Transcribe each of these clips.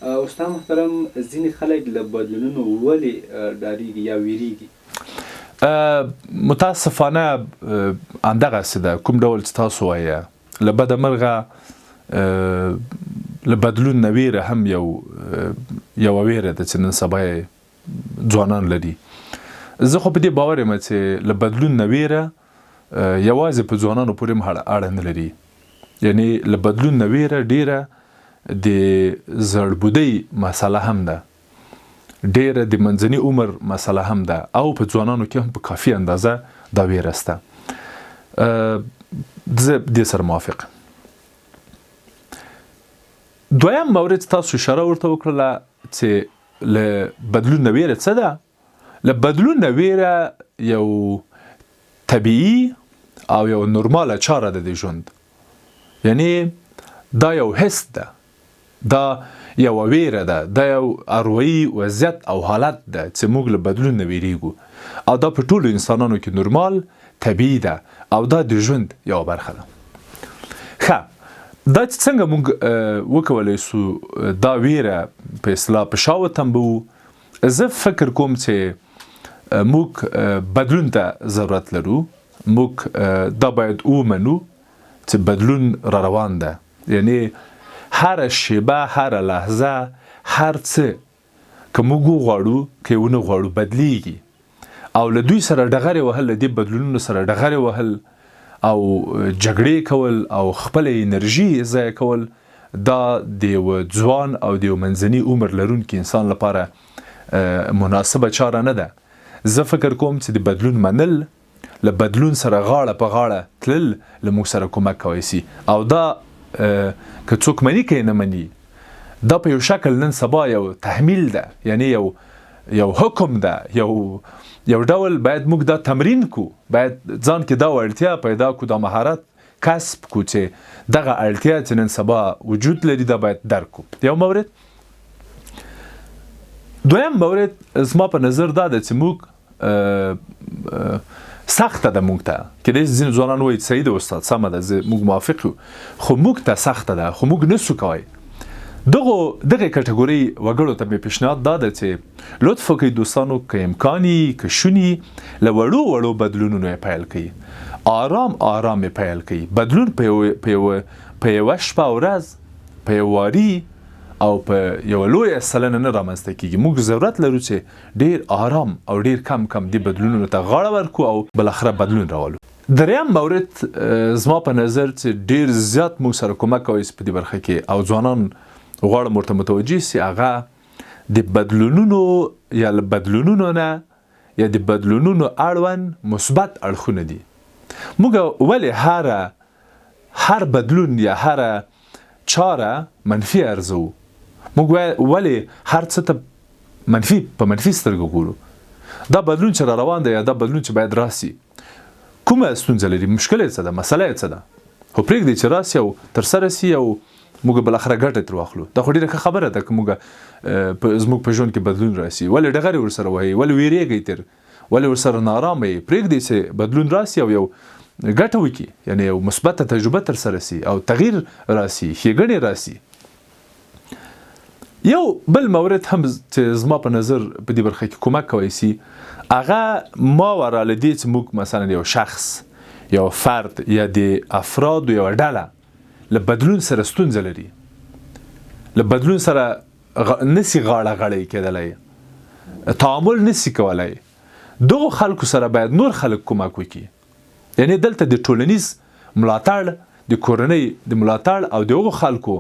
استاد محترم، ځینې خلک له بدلونونو ولې ډاریږي یا ویریږي؟ متاسفانه همدغسې ده کوم ډول چې تاسو وایه. له بده مرغه له بدلون نه ویره هم یو یوه ویره ده چې نن سبا یې ځوانان لري. زه خو په دې باور یم چې له بدلون نه ویره یوازې په ځوانانو پورې هم اړه نه لري، یعنی له بدلون نه ویره ډیره د زړبودۍ مسله هم ده، ډیره د منځني عمر مسله هم ده، او په ځوانانو کې هم په کافي اندازه دا ویره سته. زه دې سره موافق. دویم مورد تاسو اشاره ورته وکړله چې له بدلون نه ویره څه ده؟ له بدلون نه ویره یو طبیعي او یو نورماله چاره ده د ژوند، یعنی دا یو حس ده، دا یوه ویره ده، دا یو اروایي وضعیت او حالت ده چې موږ له بدلون نه ویریږو، او دا په ټولو انسانانو کې نورمال طبیعي ده او دا د ژوند یوه برخه ده. ښه، دا چې څنګه موږ وکولی سو دا ویره په اصطلاح په شا وتمبوو، زه فکر کوم چې موږ بدلون ته ضرورت لرو. موږ دا باید ومنو چې بدلون را روان ده، یعنی هره شیبه، هره لحظه، هر څه که موږ وغواړو که یې ونه غواړو بدلیږي، او له دوی سره ډغرې وهل، له دې بدلونونو سره ډغرې وهل او جګړې کول او خپله انرژي ضایع کول، دا د یوه ځوان او د یو منځني عمر لرونکي انسان لپاره مناسبه چاره نه ده. زه فکر کوم چې د بدلون منل، له بدلون سره غاړه په غاړه تلل له موږ سره کومک کوی سي، او دا که څوک مني که یې نه مني، دا په یو شکل نن سبا یو تحمیل ده، یعنی یو حکم ده، یو ډول باید موږ دا تمرین کو، باید ځان کې دا وړتیا پیدا کو، دا مهارت کسب کو چې دغه اړتیا چې نن سبا وجود لري دا باید درک کو. یو مورد. دویم مورد زما په نظر دا ده چې موږ سخته ده موږ ته، کېدای شي ځینې ځوانان وایي صحیح ده استاد، سمه ده، زه موږ موافق یو، خو موږ ته سخته ده، خو موږ نه سو کوی. دغې کټګورۍ وګړو ته مې پیشنهاد دا ده چې لطف وکړئ دوستانو، که امکان یي که شوني، له وړو وړو بدلونونو یې پیل کړئ، آرام آرام یې پیل کړئ. بدلون په یوه شپه او ورځ، په یو واري او په یوه لویه سلنه نه رامنځته کېږي. موږ ضرورت لرو چې ډېر آرام او ډېر کم کم دې بدلونونو ته غاړه ورکړو او بالاخره بدلون راولو. دریم مورد زما په نظر چې ډېر زیات موږ سره کومک کوي په دې برخه کې او ځوانان غواړم ورته متوجه سي، هغه د بدلونونو یا له بدلونونو نه یا د بدلونونو اړوند مثبت اړخونه دي. موږ ولې هر بدلون یا هره چاره منفي ارزوو؟ موږ ولې هر څه ته په منفي سترګه ګورو؟ دا بدلون چې را روان دی یا دا بدلون چې باید راسي کومه ستونزه لري، مشکل یې څه ده، مسله یې څه ده؟ خو پرېږدئ چې راسي او ترسره سي او موږ بالاخره ګټه ترې واخلو. دا خو ډېره ښه خبره ده که موږ زموږ په ژوند کې بدلون راسي. ولې ډغرې ورسره وهئ، ولې ویرېږئ تر، ولې ورسره نارامه یئ؟ پرېږدئ چې بدلون راسي او یو ګټه وکړي، یعنی یو مثبته تجربه ترسره سي او تغییر راسي، ښېګڼې راسي. یو بل مورد هم چې زما په نظر په دې برخه کې کومک کوی سي، هغه ما ورا له دې چې موږ مثلا یو شخص، یو فرد یا د افرادو یوه ډله له بدلون سره ستونزه لري، له بدلون سره نسی غاړه غړی کېدلی، تعامل نسی کولی، دغو خلکو سره باید نور خلک کومک وکړي. یعنی دلته د ټولنیز ملاتړ، د کورنۍ د ملاتړ او د هغو خلکو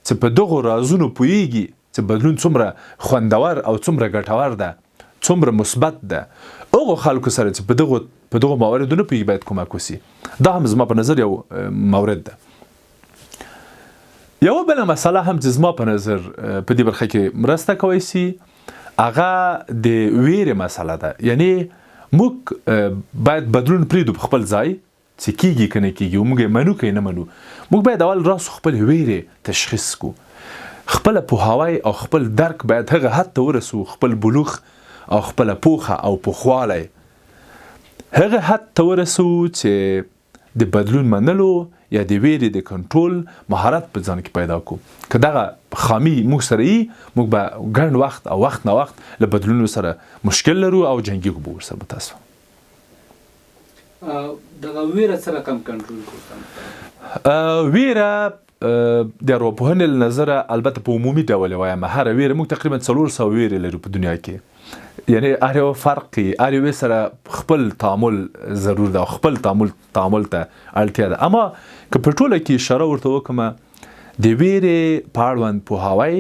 چې په دغو رازونو پوهیږي چې بدلون څومره خوندور او څومره ګټور ده، څومره مثبت ده، هغو خلکو سره چې په دغو مواردو نه پوهیږي باید کومک وسي. دا هم زما په نظر یو مورد ده. یوه بله مسله هم چې زما په نظر په دې برخه کې مرسته کوی سي، هغه د ویرې مسله ده. یعنی موږ باید بدلون پرېږدو په خپل ځای چې کیږي که نه کیږي، او موږ یې منو که یې نه منو. موږ باید اول راسو خپل ویرې تشخیص کړو، خپله پوهاوی او خپل درک باید هغه حد ته ورسو، خپل بلوغ او خپله پوهه او پوخوالی هغه حد ته ورسو چې د بدلون منلو یا د ویرې د کنټرول مهارت په ځان کې پیدا کو. که دغه خامي موږ سره یي، موږ به ګڼ وخت او وخت نه وخت له بدلونونو سره مشکل لرو او جنګیږو به ورسره، متاسفانه. دغه ویره څه رقم کنټرول کړو؟ ویره د ارواپوهنې له نظره، البته په عمومي ډول وایم، هره ویره، موږ تقریبا 400 ویرې لرو په دنیا کې، یعنی هر یو فرق کوي، هر یوې سره خپل تعامل ضرور ده او خپل تعامل ته اړتیا ده. اما که په ټوله کې اشاره ورته وکړم، د ویرې په اړوند پوهاوی،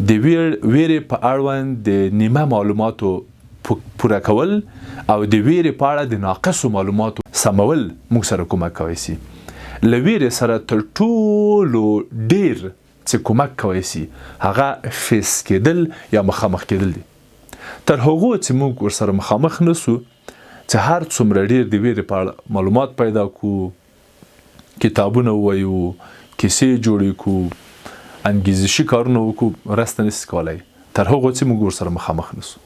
د ویرې په اړوند د نیمه معلوماتو پوره کول او د ویرې په اړه د ناقصو معلوماتو سمول موږ سره کومک کوی سي. له ویرې سره تر ټولو ډیر چې کومک کوی سي، هغه face کېدل یا مخامخ کېدل دي. تر هغو چې موږ ورسره مخامخ نه سو، چې هر څومره ډیر د ویرې په اړه معلومات پیدا کو، کتابونه ووایو، کیسې جوړې کو، انګیزشي کارونه وکړو، مرسته نشي کولای، تر هغو چې موږ ورسره مخامخ نه سو.